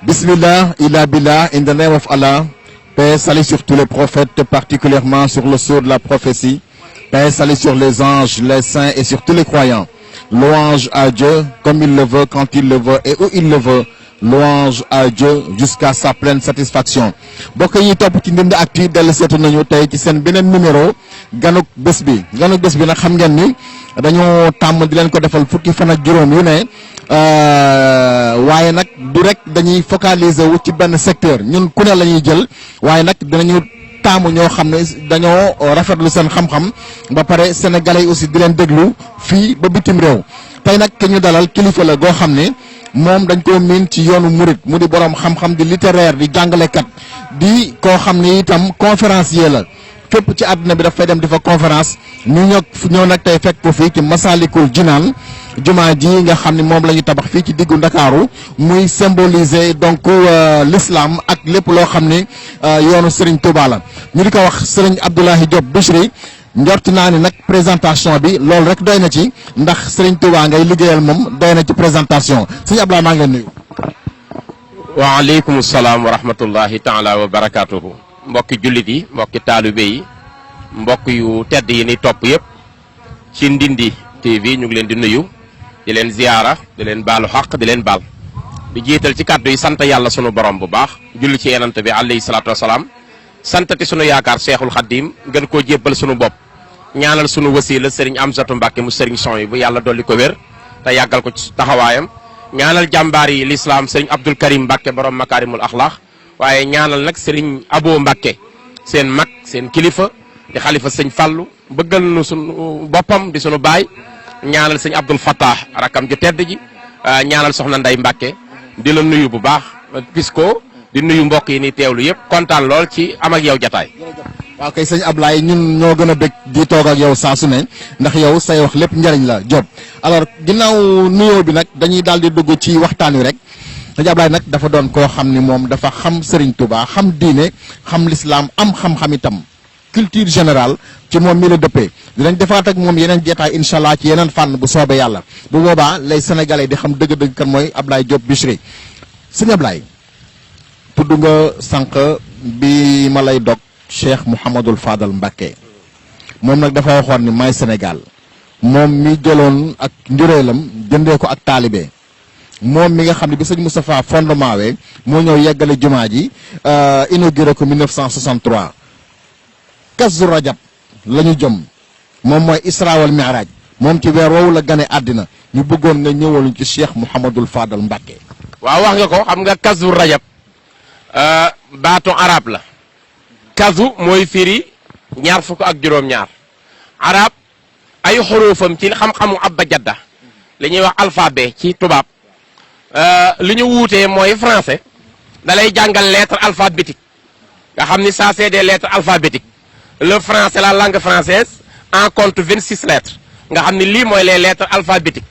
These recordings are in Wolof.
Bismillah, ila billah, in the name of Allah. Paix, salut sur tous les prophètes, particulièrement sur le sceau de la prophétie. Paix, salut sur les anges, les saints et sur tous les croyants. Louange à Dieu comme il le veut, quand il le veut et où il le veut. Louange à Dieu jusqu'à sa pleine satisfaction. Bokk yi topp ci Ndindy Actu dellu seetu nañu tey ci seen beneen numéro ganuk bés bi nag xam ngeen ni dañoo tàmm di leen ko defal fukki fan ak juróom yu ne waaye nag du rek dañuy focaliser wu ci benn secteur ñun ku ne la ñuy jël waaye nag dinañu taamu ñoo xam ne dañoo rafetlu seen xam-xam ba pare sénégalais yi aussi di leen déglu fii ba bitim réew tey nag ki ñu dalal kilifa la goo xam ne moom dañ koo miin ci yoonu murit mu di borom xam-xam di littéraire di jàngalekat di koo xam ne itam conférencier la fépp ci àdduna bi daf fay dem di fa conférence ñu ñëw nag tey fekk ko fii ci Masalikul Jinaan jumaa ji nga xam ne moom la ñu tabax fii ci diggu Ndakaaru muy symboliser donc l'islam ak lépp loo xam ne yoonu Serigne Touba la ñu di ko wax Serigne Abdoulaye Diop Bichri njort naa ni nag présentation bi loolu rek doy na ci ndax Serigne Touba ngay liggéeyal moom doy na ci présentation Serigne Abdoulaye maa ngi leen nuyu. waaleykum salaam wa rahmatullahi taala wa barakaatuhu. mbokki jullit yi mbokki taalibe yi mbokk yu tedd yi ni topp yëpp ci Ndindy TV ñu ngi leen di nuyu di leen ziyaara di leen baalu xaq di leen baal di jiital ci kàddu yi sant yàlla sunu borom bu baax julli ci yenante bi alayhi salaatu wasalaam santati sunu yaakaar Seexul Xaddiim gën koo jébbal sunu bopp ñaanal sunu wasiila sëriñ Amsatu Mbàkke mu sëriñ son yi bu yàlla dolli ko wér te yàggal ko ci taxawaayam ñaanal jàmbaar yi lislaam sëriñ Abdul Karim Mbàkke borom makaarimul axlaax waaye ñaanal nag sëriñ Abo Mbàkke seen mag seen kilifa di xalifa sëñ Fallu bëggal nu sunu boppam di sunu baay ñaanal sëñ Abdul Fattah rakam ju tedd ji ñaanal soxna Nday Mbàkke di la nuyu bu baax Pisco di nuyu mbokk yi ni teewlu yëpp kontaan lool ci am ak yow jataay. waaw kay sëñ Ablaye ñun ñoo gën a bëgg di toog ak yow saa su ne ndax yow say wax lépp njariñ la Diop alors ginnaaw nuyoo bi nag dañuy daal di dugg ci waxtaan wi rek sëñ Ablaye nag dafa doon koo xam ni moom dafa xam Serigne Touba xam diine xam l'islam am xam-xam itam culture générale ci moom mi la dëppee dinañ defaat ak moom yeneen jeetaay incha allah ci yeneen fànn bu soobee yàlla bu boobaa lay sénégalais di xam dëgg-dëgg kan mooy Ablaye Diop Bichri sëñ Ablaye tudd nga sànq bi ma lay dog Cheikh Mouhamadul Fadal Mbacké moom nag dafa waxoon ni may Sénégal moom mi jëloon ak njureelam jëndee ko ak taalibe moom mi nga xam ne bi sëñ Moustapha fondement we moo ñëw yeggale jumaa ji inauguré ko 1963 Kazu Rajab la ñu jëm moom mooy Isra wal Mi'raj moom ci weer woowu la gane àddina ñu bëggoon nga ñëwaluñ ci Cheikh Mouhamadul Fadal Mbacké. waaw wax nga ko xam nga Kazu Rajab baatu arab la kazu mooy firi ñaar fukk ak juróom-ñaar arab ay xurufam ci xam-xamu abba jadda li ñuy wax alphabet ci tubaab li ñu wuutee mooy français da lay jàngal lettre alphabétique nga xam ni ça c'est des lettres alphabétiques le français la langue française en compte 26 lettres nga xam ni lii mooy les lettres alphabétiques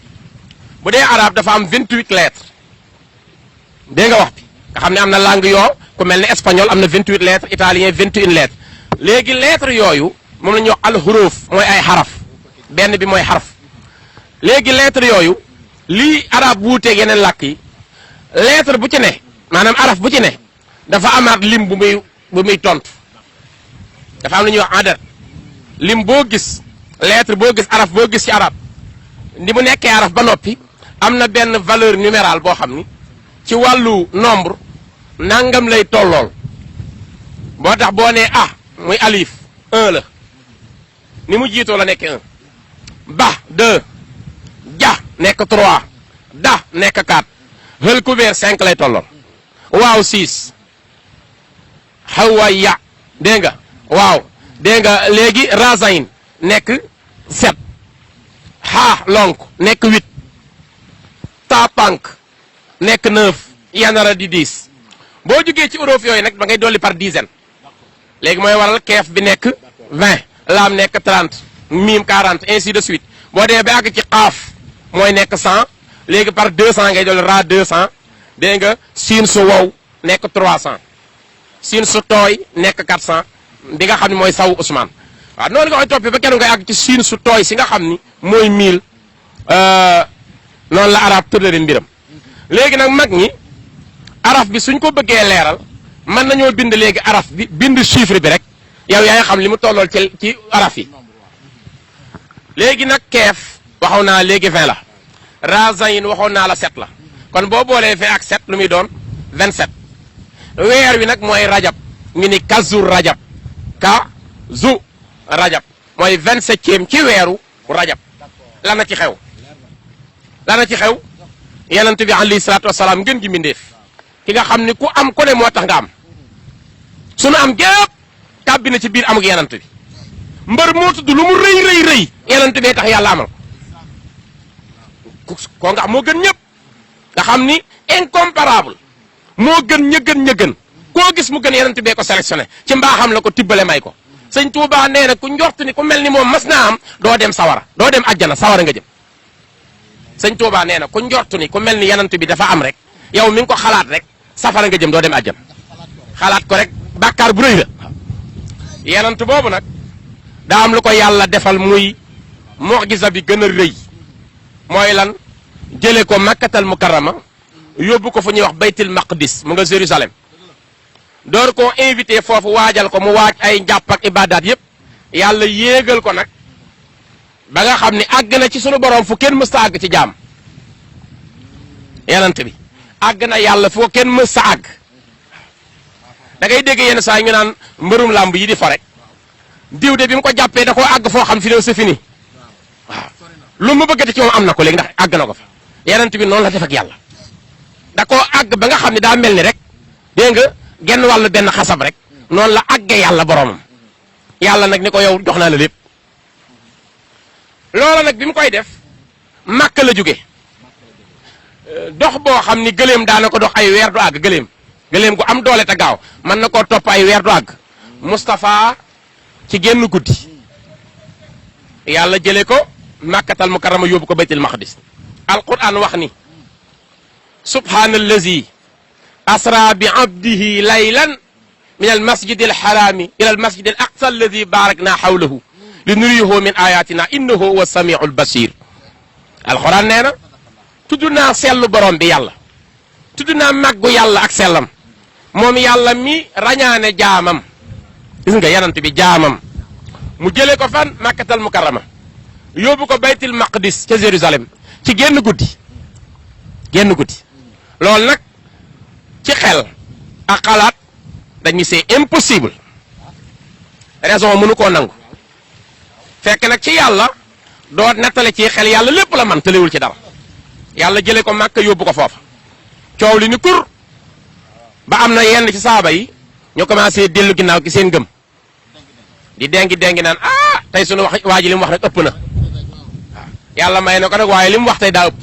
bu dee arab dafa am 28 lettres dégg nga wax bi nga xam ne am na langue yoo ku mel ni espagnol am na 28 lettres italien 21 lettres léegi lettres yooyu moom la ñuy wax alxuruf mooy ay xaraf benn bi mooy xaraf léegi lettres yooyu lii arab wuuteeg yeneen làkk yi lettre bu ci ne maanaam araf bu ci ne dafa amaat lim bu muy tontu dafa am lu ñuy wax adat lim boo gis lettre boo gis araf boo gis ci arab ni mu nekkee araf ba noppi am na benn valeur numérale boo xam ni ci wàllu nombre nangam lay tollool boo tax boo nee ah muy alif 1 la ni mu jiitoo la nekk 1 ba 2 ja nekk 3 da nekk 4 xël kubéer 5 lay tollool waaw 6 xawa ya dégg nga waaw dégg nga léegi razayin nekk 7 xaa lonk nekk 8 ta pank nekk 9 yanara di 10 boo jógee ci uruf yooyu nag da ngay dolli par dizaine léegi mooy waral keef bi nekk 20 laam nekk 30 miim 40 ainsi de suite boo demee ba àgg ci xaaf mooy nekk 100 léegi par 200 ngay dolli ra 200 dégg nga siin su wow nekk 300 siin su tooy nekk 400 bi nga xam ne mooy sawu Ousmane waaw noonu nga koy toppee ba kenn ngay àgg ci siin su tooy si nga xam ni mooy 1000 noonu la arab tëddale mbiram léegi nag mag ñi araf bi suñ ko bëggee leeral mën nañoo bind léegi araf bi bind chiffre bi rek yow yaa xam li mu tollool ci araf yi léegi nag keef waxoon naa léegi 20 la razayin waxoon naa la 7 la kon boo boolee 20 ak 7 lu muy doon 27 weer wi nag mooy rajab ñu ni kazu rajab kazu rajab mooy 27e ci weeru rajab lana ci xew lana ci xew yonent bi alayhi salaatu wasalaam ngeen gi mbindeef ki nga xam ni ku am ku ne moo tax nga am sunu am gépp tàbbi na ci biir amuk yonent bi mbër moo tudd lu mu rëy rëy rëy yonent bee tax yàlla amal ko nga xam moo gën ñëpp nga xam ni incomparable moo gën ña gën koo gis mu gën yonent bee ko sélectionné ci mbaaxam la ko tibbale may ko sëñ Tuubaa nee na ku njort ni ku mel ni moom mas naa am doo dem sawara doo dem àjjana sawara nga jëm sëñ Tuubaa nee na ku njort ni ku mel ni yonent bi dafa am rek yow mi ngi ko xalaat rek safara nga jëm doo dem àjjana xalaat ko rek bàkkaar bu rëy la yonent boobu nag daa am lu ko yàlla defal muy mu'jiza bi gën a rëy mooy lan jële ko makkatal mukarrama yóbbu ko fu ñuy wax baytil maqdis mu nga Jérusalem door koo invité foofu waajal ko mu waaj ay njàpp ak ibadaat yépp yàlla yéegal ko nag ba nga xam ni àgg na ci sunu borom fu kenn mësta àgg ci jaam yonent bi àgg na yàlla foo kenn mësta àgg da ngay dégg yenn saa ñu naan mbërum làmb yi di fo rek diw de bi mu ko jàppee da koo àgg foo xam fi ne c'est fini waaw lu mu bëggati ci moom am na ko léegi ndax àgg na ko fa yonent bi noonu la def ak yàlla da koo àgg ba nga xam ne daa mel ni rek dégg nga genn wàllu benn xasab rek noonu la àggee yàlla boromam yàlla nag ni ko yow jox naa la lépp loola nag bi mu koy def màkk la jóge dox boo xam ni gëléem daana ko dox ay weer du àgg gëléem gu am doole te gaaw mën na koo topp ay weer du àgg Moustapha ci génn guddi yàlla jëlee ko màkkatal mukarrama yóbbu ko baytul maqdis alquran wax ni subhaanallazi asra bi abdihi laylan min al masjid al harami ila al masjid al aqsa alladi barakna hawlahu li nuriyahu min ayatina innahu huwa samiu al basir alquran nee na tudd naa sellu borom bi yàlla tudd naa màggu yàlla ak sellam moom yàlla mi rañaane jaamam gis nga yanant bi jaamam mu jëlee ko fan màkkatal mukarrama yóbbu ko baytil maqdis ca Jérusalem ci génn guddi loolu nag ci xel ak xalaat dañu c'est impossible raison mënu koo nangu fekk nag ci yàlla doo nettale ci xel yàlla lépp la man tëlewul ci dara yàlla jëlee ko màkk yóbbu ko foofa coow li ni kur ba am na yenn ci saaba yi ñu commencé dellu ginnaaw ci seen gëm di dengi naan ah tey sunu wax waa ji li mu wax nag ëpp na waaw yàlla may na ko nag waaye li mu wax tey daa ëpp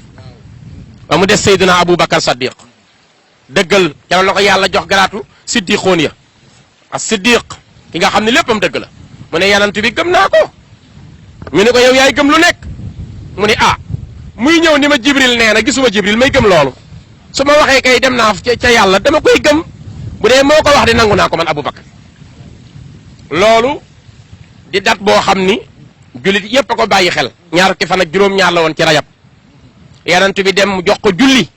ba mu des Seydina Aboubacar Saddiq dëggal ca la ko yàlla jox garaatu siddiqoon ya ak siddiq ki nga xam ne léppam dëgg la mu ne yanant bi gëm naa ko ñu ne ko yow yaay gëm lu nekk mu ne ah muy ñëw ni ma jibril nee na gisuma jibril may gëm loolu su ma waxee kay dem naa ca yàlla dama koy gëm bu dee moo ko wax di nangu naa ko man Aboubacar loolu di dat boo xam ni jullit yépp a ko bàyyi xel ñaar fukki fan ak juróom-ñaar la woon ci rajab yanant bi dem mu jox ko julli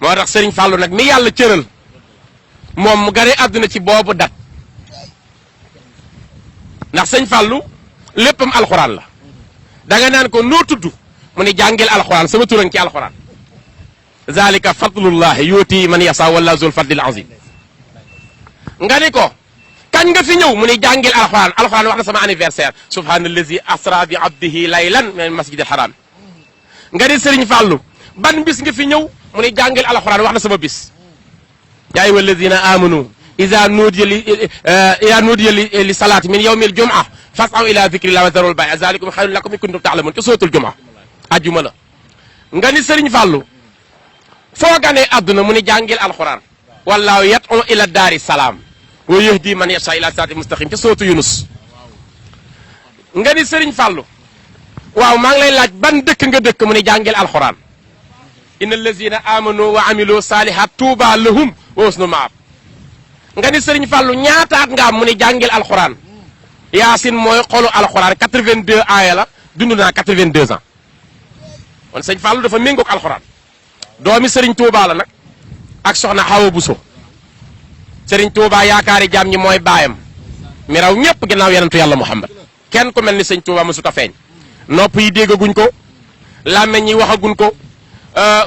moo tax Serigne Fallou nag mi yàlla cëral moom mu gane àdduna ci boobu dat ndax Serigne Fallou léppam alxuraan la danga naan ko noo tudd mu ni jàngil alxuraan sama turan ci alxuraan zalika fadlullahi yuuti man yasa wala zul fadlil azim nga ni ko kañ nga fi ñëw mu ni jàngil alxuraan wax na sama anniversaire subhanallazi asra bi abdihi laylan min al masjidil haram nga ni Serigne Fallou ban bis nga fi ñëw mu ni jàngil alxuraan wax na sama bis yaa ayyuha alladina amanu ida nudiya li salaati min yawmi al jum'a fas'aw ila dhikrillah wa dharul bay'a zalikum khayrun lakum in kuntum ta'lamun ci suratul jum'a ajjuma la nga ni Serigne Fallou foo ganee àdduna mu ni jàngil alxuraan wallahu yad'u ila daari salaam wa yahdi man yasha ila siraatin mustaqim ci suratu Yunus nga ni Serigne Fallou waaw maa ngi lay laaj ban dëkk nga dëkk mu ni jàngil alxuraan inna allazina amanu wa amilu salihat tuuba lahum wa husnu maab nga ni Serigne Fallou ñaataat nga am mu ni jàngil alxuraan yaasin mooy xolu alxuraan 82 aaya la dund naa 82 ans kon sëñ Fallou dafa méngoog alxuraan doomi Serigne Touba la nag ak soxna Awa Buso Serigne Touba yaakaari jaam ñi mooy baayam mi raw ñëpp ginnaaw yonentu yàlla Muhammad kenn ku mel ni sëñ Touba mësut a feeñ nopp yi déggaguñ ko làmmeñ yi waxaguñ ko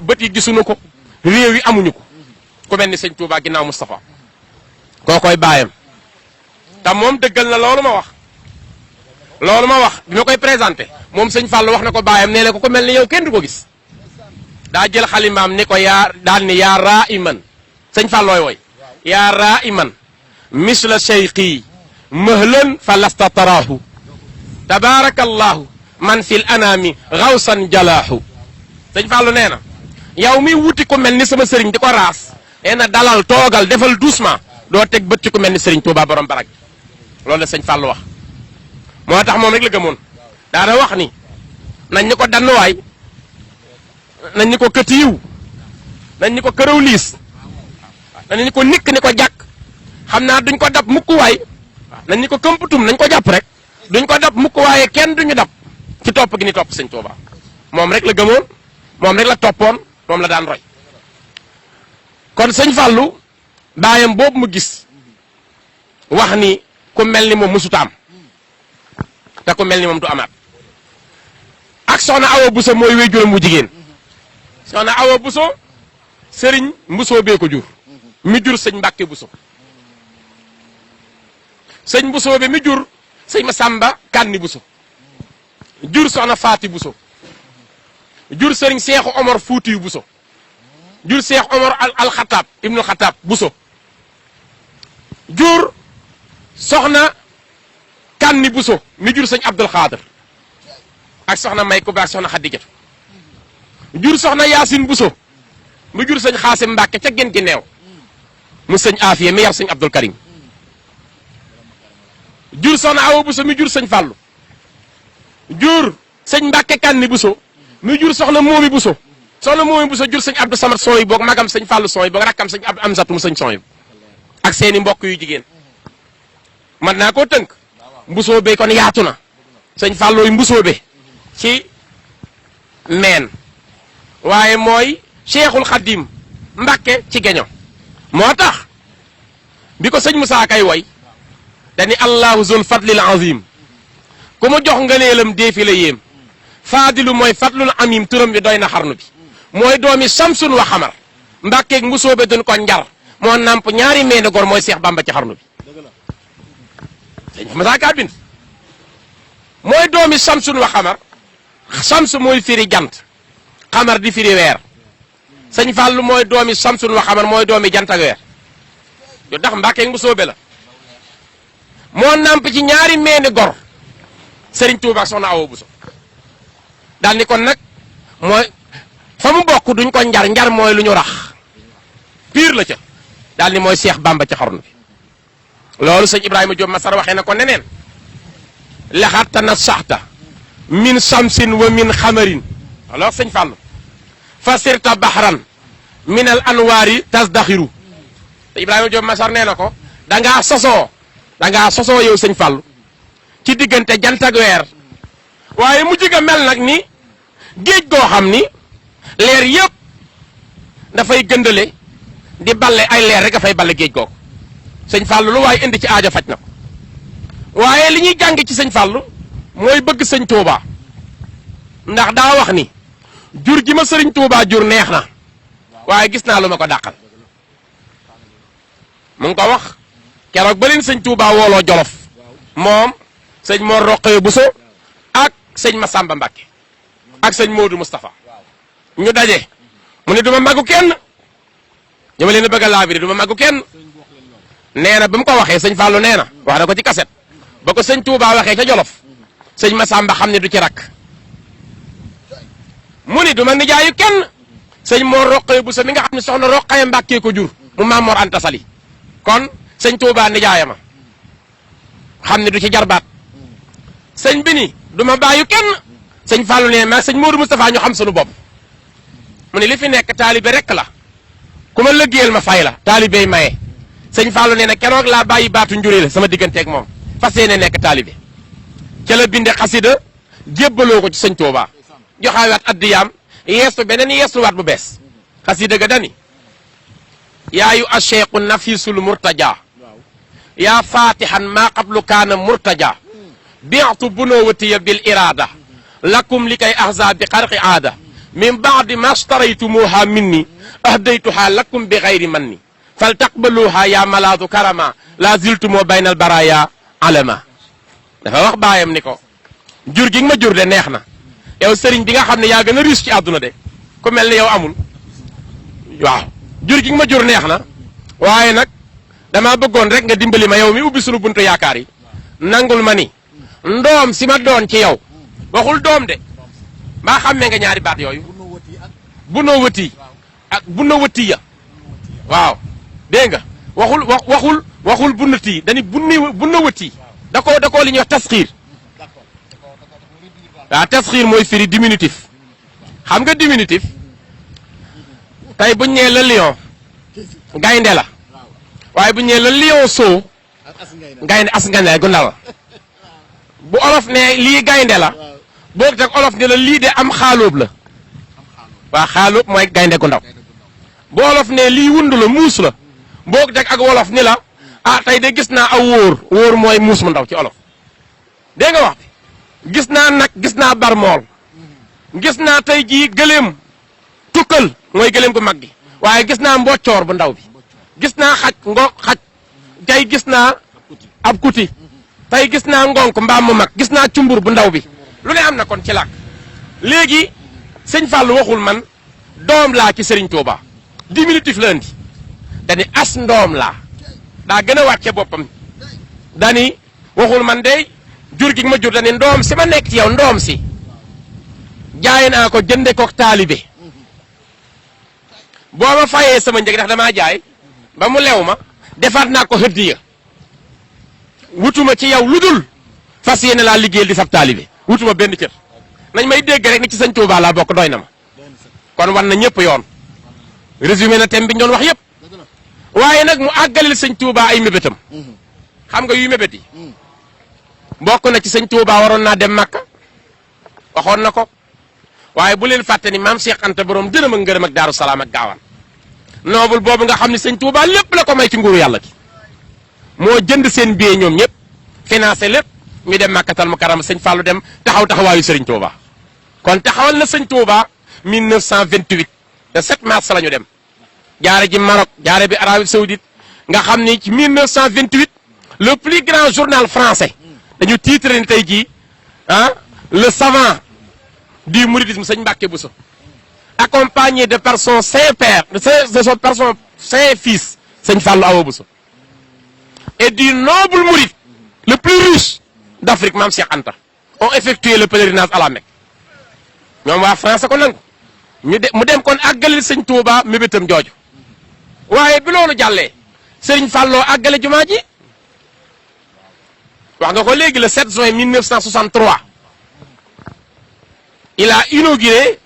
bët yi gisuñu ko réew yi amuñu ko ku mel ni sëñ Touba ginnaaw Moustapha kookoy baayam te moom dëggal na loolu ma wax bi ma koy présenté moom sëñ Fallou wax na ko baayam nee na ko mel ni yow kenn du ko gis daa jël xalimaam ni ko yaa daal ni yaa raa iman sëñ Fallooy woy yaa raa iman misla cheikhi mahlan fa lasta taraahu tabaarakallahu man fil anami xawsan jalaahu sëñ Fallou nee na yow mi wuti ko mel ni sama sëriñ di ko raas nee na dalal toogal defal doucement doo teg bët ci ko mel ni sëriñ Touba borom barak loolu la sëñ Fallou wax moo tax moom rek la gëmoon daana wax ni nañ ñu ko dannuwaay nañ ñu ko këtiiw nañ ñu ko këraw liis nañ ñu ko nikk ni ko jàkk xam naa duñ ko dab mukk waay nañ ñu ko këmputum nañ ko jàpp rek duñ ko dab mukk waaye kenn duñu dab ci topp gi ni topp sëñ Touba moom rek la gëmoon moom rek la toppoon moom la daan roy kon sëñ Fallou baayam boobu mu gis wax ni ku mel ni moom mësuta am te ku mel ni moom du amaat ak soxna Awa Buso mooy wéjuram mu jigéen soxna Awa Buso sëriñ Mbusoo bee ko jur mi jur sëñ Mbàkke Buso sëñ Mbusoo bi mi jur sëñ Masamba Kanni Buso jur soxna Faati Buso jur sëriñ Seexu Omar Fuutiyu Buso jur Seex Omar alxataab ibnu xataab Buso jur soxna Kanni Buso mi jur sëñ Abdul Xaadir ak soxna May Kuba ak soxna Xadijatu jur soxna Yaasin Buso mi jur sëñ Xaasim Mbàkke ca gën gi neew mu sëñ Afiya mi yar sëñ Abdul Karim jur soxna Awa Buso mi jur sëñ Fàllu jur sëñ Mbàkke Kanni Buso mi jur soxna Moomi Buso soxna Moomi Buso jur sëñ Abdou Samad son yi boog magam sëñ Fàllu son yi boog rakkam sëñ Abdou Amsatu mu sëñ son yi ak seeni mbokk yu jigéen man naa koo tënk mbusoo be kon yaatu na sëñ Fàllooy mbusoo be ci meen waaye mooy Cheikhul Khadim Mbàkke ci geño moo tax bi ko sëñ Musaa Kay woy dani allahu zul fadlil azim ku mu jox ngëneelam déefi la yéem faadilu mooy fadlul amim turam bi doy na xarnu bi mooy doomi samsun wa xamar Mbàkkeeg mbusoo be duñ ko njar moo namp ñaari meene gor mooy Seex Bamba ci xarnu bi sëñ Musaa Ka bind mooy doomi samsun wa xamar samsu mooy firi jant xamar di firi weer sëñ Fàllu mooy doomi samsun wa xamar mooy doomi jant ak weer yu tax Mbàkkeeg mbusoo be la moo namp ci ñaari meene gor Sëriñ Tuuba ak Soxna Awa Buso daal ni kon nag mooy fa mu bokk duñ ko njar mooy lu ñu rax piir la ca daal ni mooy Seex Bamba ci xarnu bi loolu sëñ Ibrahima Diop Masar waxee na ko neneen laxatta na saxta min samsin wa min xamarin alors sëñ Fàllu fa sirta bahran min al anwaari tasdaxiru te Ibrahima Diop Masar nee na ko dangaa sosoo yow sëñ Fàllu ci diggante jant ak weer waaye mu jiga mel nag ni géej goo xam ni leer yëpp dafay gëndale di balle ay leer rek dafay balle géej googu sëñ Fàllu lu waaye indi ci aajo faj na ko waaye li ñuy jàng ci sëñ Fàllu mooy bëgg sëñ Tuubaa ndax daa wax ni jur gi ma sëriñ Tuubaa jur neex na waaye gis naa lu ma ko dàqal mu ngi ko wax keroog ba leen sëñ Tuubaa wooloo Jolof moom sëñ Mor Roqee Buso ak sëñ Masamba Mbàkke ak sëñ Moodu Moustapha ñu daje mu ne duma màggu kenn ñu ma leen bëgg a laabiri duma màggu kenn nee na ba mu ko waxee sëñ Fallou nee na wax na ko ci kaset ba ko sëñ Touba waxee ca Jolof sëñ Masamba xam ne du ci rakk mu ni du ma nijaayu kenn sëñ Mor Roqee Buso mi nga xam ne soxna Roqee Mbàkke ko jur mu Maam Mor Anta Sali kon sëñ Touba nijaayama xam ne du ci jarbaat sëñ bi ni du ma bàyyu kenn sëñ Fallou nee ma sëñ Modou Moustapha ñu xam sunu bopp mu ne li fi nekk taalibe rek la ku ma lëggéeyal ma fay la taalibey maye sëñ Fallou nee na keroog laa bàyyi baatu njurée sama digganteeg moom fas yéene nekk taalibe ca la binde xasida jébbaloo ko ci sëñ Touba joxaawaat addiyaam yeestu beneen yeestuwaat bu bees xasida ga dani yaayu acheikhu nafisul murtaja yaa fatihan maa qablu kaana murtaja bi'tu bunowatiya bil irada lakum li kay ahza bi xarqi aada min baadi ma shtaraytumuha minni ahdaytuha lakum bi xayri manni fal taqbaluha ya malaadu karama la ziltumoo baynal baraya alama dafa wax baayam ni ko jur gi nga ma jur de neex na yow sëriñ bi nga xam ne yaa gën a riche ci àdduna de ku mel ne yow amul waaw jur gi nga ma jur neex na waaye nag dama bëggoon rek nga dimbali ma yow mi ubbi sunu buntu yaakaar yi nangul ma ni ndoom si ma doon ci yow waxul doom de mbaa xammee nga ñaari baat yooyu bunoo wëti ak bunoo wëti ya waaw dégg nga waxul bunnati dañu bunoo wëti da koo li ñuy wax tasxiir waaw tasxiir mooy firi diminutif xam nga diminutif tey buñ nee la lion gaynde la waaye buñ nee la lion soo gaynde as gaynde gu ndaw bu olof ne lii gaynde la boog teg olof ne la lii de am xaalóob la waa xaalóob mooy gaynde gu ndaw bu olof ne lii wund la muus la boog teg ak wolof ni la ah tey de gis naa aw wóor mooy muus mu ndaw ci olof dégg nga wax bi gis naa nag gis naa barmool gis naa tey jii gëléem tukkal mooy gëléem gu mag gi waaye gis naa mboccoor bu ndaw bi gis naa xaj tey gis naa ab kuti tey gis naa ngonk mbaam mu mag gis naa cumbur bu ndaw bi lu ne am na kon ci làkk léegi sëñ Fallou waxul man doom laa ci Serigne Touba diminutif la andi dani as ndoom laa daa gën a wàcce boppam dani waxul man day jur gi ma jur dani ndoom si ma nekk ci yow ndoom si jaay naa ko jënde ko taalibe boo ma fayee sama njëg ndax damaa jaay ba mu lew ma defaat naa ko hëddiya wutuma ci yow lu dul fas yéene laa liggéeyal di sab taalibe wutuma benn cër nañ may dégg rek ni ci sëñ Touba laa bokk doy na ma kon wan na ñëpp yoon résumé na thème bi ñu doon wax yëpp waaye nag mu àggalil sëñ Touba ay mébétam xam nga yuy mébét yi bokk na ci sëñ Touba waroon naa dem Makka waxoon na ko waaye bu leen fàtte ni maam Cheikh Anta borom dërëm ak ngërëm ak Daaru Salaam ak gaawaan noobul boobu nga xam ne sëñ Touba lépp la ko may ci nguuru yàlla gi moo jënd seen billet ñoom ñëpp financé lépp ñu dem Makkatal Mukarrama sëñ Fallou dem taxawaayu Serigne Touba kon taxawal na sëñ Touba 1928 le 7 mars la ñu dem jaare ji Maroc jaare bi Arabie Saoudite nga xam ni ci 1928 le plus grand journal français dañu titre ni tey jii le savant du mouridisme sëñ Mbàkke Bousso accompagné de par son saint père par son saint fils sëñ Fallou Awa Bousso et du noble mouride le plus riche d'Afrique Mame Cheikh Anta ont effectué le pèlerinage à la Mecque ñoom waa France ko nangu mu dem kon àggalil sëñ Touba mébétam jooju waaye bi loolu jàllee sëriñ Fallou àggale jumaa ji wax nga ko léegi le 7 juin 1963 il a inauguré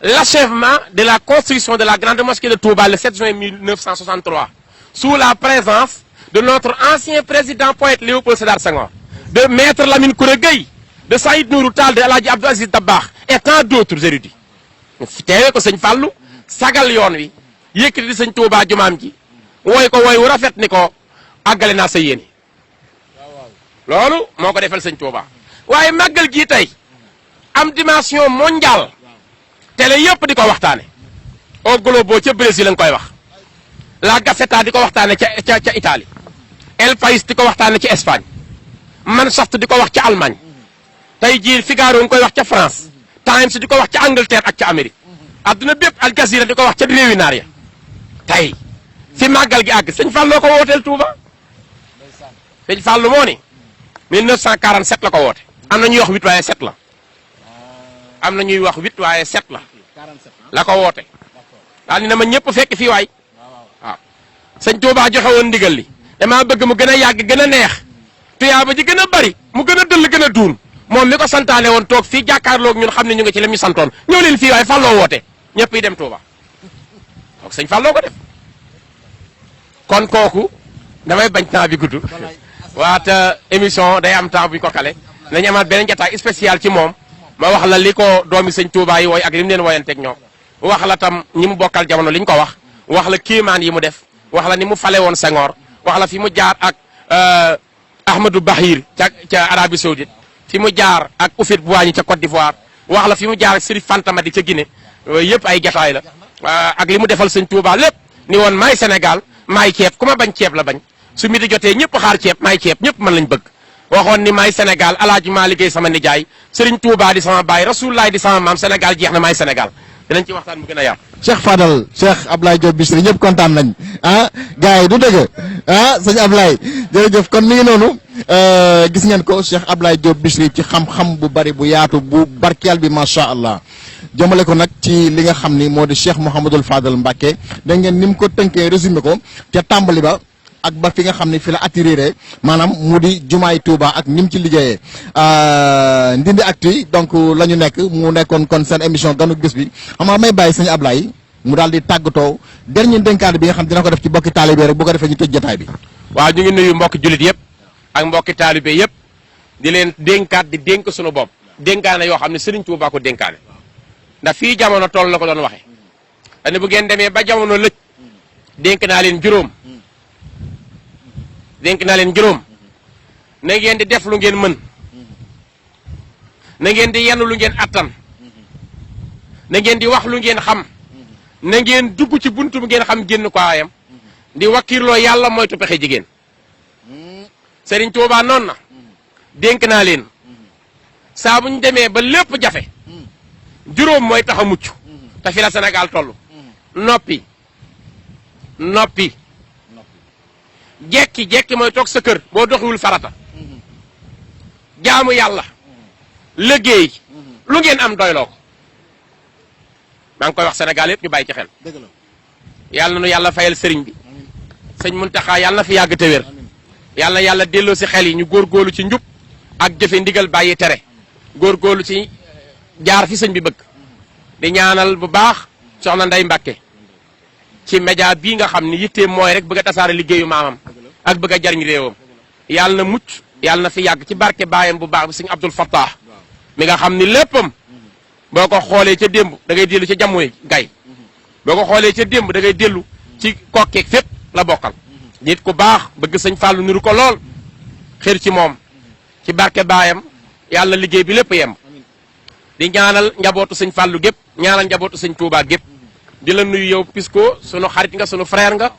l'achèvement de la construction de la grande mosquée de Touba le 7 juin 1963 sous la présence de notre ancien président poète Léopold Sédar Senghor, de Maître Lamine Kouré Gueye, de Saïd Nourou Tall, de El Hadji Abdou Aziz Dabakh et tant d'autres érudits. teewee ko sëñ Fallou sagal yoon wi yëkkati sëñ Touba jumaam ji wooy ko wooy wu rafet ni ko àggale naa sa yéene loolu moo ko defal sëñ Touba waaye màggal gii tey am dimension mondiale télé yëpp di ko waxtaane au globo ca Brésil lañ koy wax la Gazzetta di ko waxtaane ca Italie El País di ko waxtaane ci Espagne Mannschaft di ko wax ca Allemagne tey jii Figaro nga koy wax ca France Times di ko wax ca Angleterre ak ca Amérique adduna bépp Al Jazeera di ko wax ca réewi naar ya tey fi màggal gi àgg sëñ Fallou ko wooteel Touba sëñ Fallou moo ni 1947 la ko woote am na ñuy wax 8 waaye 7 la am na ñuy wax 8 waaye 7 la ko woote daal ni na ma ñëpp fekk fii waay waaw sëñ Touba joxe woon ndigal li damaa bëgg mu gën a yàgg gën a neex tuyaaba ji gën a bari mu gën a dëll gën a duun moom mi ko santaane woon toog fii jàkkaarloog ñun xam ne ñu ngi ci lim ñu santoon ñëw leen fii waaye Fallou woote ñëpp yi dem Touba donc sëñ Fallou ko def kon kooku damay bañ temps bi gudd waata émission day am temps bu ñu ko kale nañu amaat beneen jotaay spécial ci moom ma wax la li ko doomi sëñ Touba yi wooy ak li mu leen woyanteeg ñoom wax la tam ñi mu bokkal jamono li ñu ko wax la kéemaan yi mu def wax la ni mu fale woon Senghor wax la fi mu jaar ak Ahmadou Bahir ca Arabie Saoudite fi mu jaar ak Houphouët-Boigny ca Côte d'Ivoire wax la fi mu jaar ak Serif Fanta Madi ca Guinée yëpp ay jataay la ak li mu defal sëñ Touba lépp ni woon maay Sénégal maay ceeb ku ma bañ ceeb la bañ su mi di jotee ñëpp xaar ceeb maay ceeb ñëpp mën lañ bëgg waxoon ni maay Sénégal alaaji maa liggéey sama nijaay Serigne Touba di sama baay Rasulullah di sama maam Sénégal jeex na maay Sénégal dinañ ci waxtaan mu gën a yaatu. Cheikh Fadal Cheikh Ablaye Diop Bichri ñëpp kontaan nañ ah gars yi du dëgg ah sëñ Ablaye jërëjëf kon mi ngi noonu gis ngeen ko Cheikh Ablaye Diop Bichri ci xam-xam bu bari bu yaatu bu barkeel bi macha allah jëmale ko nag ci li nga xam ni moo di Cheikh Mouhamadul Fadal Mbacké da ngeen ni mu ko tënkee résumé ko ca tàmbali ba. ak ba fi nga xam ne fi la attiré maanaam mu di jumaay Touba ak ni mu ci liggéeyee Ndindy Actu donc la ñu nekk mu nekkoon kon seen émission ganu bés bi xam nga may bàyyi sëñ Ablaye mu daal di tàggatoo dernier dénkaane bi nga xam dina ko def ci mbokki taalibe rek bu ko defee ñu tëj jotaay bi. waaw ñu ngi nuyu mbokki jullit yëpp ak mbokki taalibe yëpp di leen dénkaat di dénk suñu bopp dénkaane yoo xam ne Serigne Touba ko dénkaane ndax fii jamono toll la ko doon waxee dañu bu ngeen demee ba jamono lëj dénk naa leen juróom. dénk naa leen juróom na ngeen di def lu ngeen mën na ngeen di yenn lu ngeen attan na ngeen di wax lu ngeen xam na ngeen dugg ci buntu bu ngeen xam génn ko ayam di wakkirloo yàlla moytu pexe jigéen Serigne Touba noonu na dénk naa leen saa bu ñu demee ba lépp jafe juróom mooy tax a mucc te fi la Sénégal toll noppi jekki mooy toog sa kër boo doxiwul farata jaamu yàlla liggéey lu ngeen am doyloo ko maa ngi koy wax Sénégal yëpp ñu bàyyi ci xel yàlla na nu yàlla fayal sëriñ bi sëñ Muntaxa yàlla na fi yàgg te wér yàlla na yàlla delloo si xel yi ñu góorgóorlu ci njub ak jëfe ndigal bàyyi tere góorgóorlu ci jaar fi sëñ bi bëgg di ñaanal bu baax soxna Ndey Mbàkke ci média bii nga xam ni yitteem mooy rek bëgg a tasaare liggéeyu maamam ak bëgg a jariñ réewam yàlla na mucc yàlla na fi yàgg ci barke baayam bu baax bi sëñ Abdul Fattah mi nga xam ni léppam boo ko xoolee ca démb da ngay dellu ca jamono gay boo ko xoolee ca démb da ngay dellu ci kokkeeg fépp la bokkal nit ku baax bëgg sëñ Fàllu niru ko lool xër ci moom ci barke baayam yàlla liggéey bi lépp yemb di ñaanal njabootu sëñ Fàllu gépp ñaanal njabootu sëñ Touba gépp di la nuyu yow Pisco sunu xarit nga sunu frère nga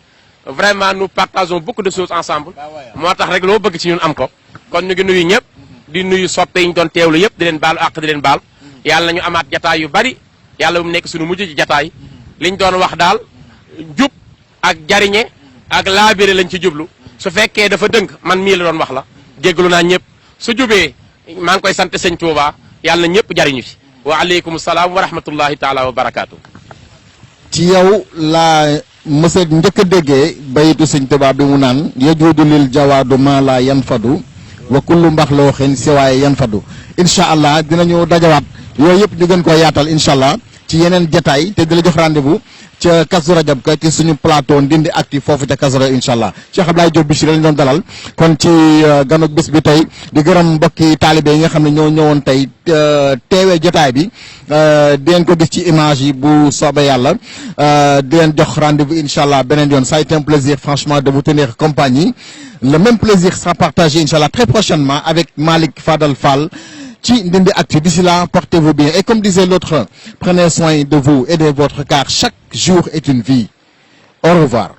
vraiment nous partageons beaucoup de choses ensemble moo tax rek loo bëgg ci ñun am ko kon ñu ngi nuyu ñëpp di nuyu soppe yi ñu doon teewlu yëpp di leen baalu àq di leen baal yàlla nañu amaat jataay yu bari yàlla bu mu nekk sunu mujj ci jataay liñ doon wax daal jub ak jariñe ak laabire lañ ci jublu su fekkee dafa dëng man mii la doon wax la jéggalu naa ñëpp su jubee maa ngi koy sant sëñ Touba yàlla na ñëpp jariñu ci wa aleykum salaam wa rahmatullahi taala wa barakaatu. ci yow laa mësa njëkk a déggee bayitu sëñ Touba bi mu naan yajuudu lil jawaadu maa laa yan fadu wa kullu mbax loo xen si waaye yan fadu incha allah dinañu dajawaat yooyu yëpp ñu gën koo yaatal incha allah ci yeneen jataay te di la jox rendez-vous ca Kazu Rajab ka ci suñu plateau Ndindy Actu foofu ca Kazu Rajab incha allah Cheikh Ablaye Diop Bichri lañ doon dalal kon ci ganug bés bi tey di gërëm mbokki taalibe yi nga xam ne ñoo ñëwoon tey teewee jotaay bi di leen ko gis ci image yi bu soobee yàlla di leen jox rendez-vous incha allah beneen yoon ça a été un plaisir franchement de vous tenir compagnie le même plaisir sera partagé incha allah très prochainement avec Malick Fadal Fall ci Ndindy Actu. D'ici là, portez-vous bien. Et comme disait l'autre, prenez soin de vous et de votre car chaque jour est une vie. Au revoir.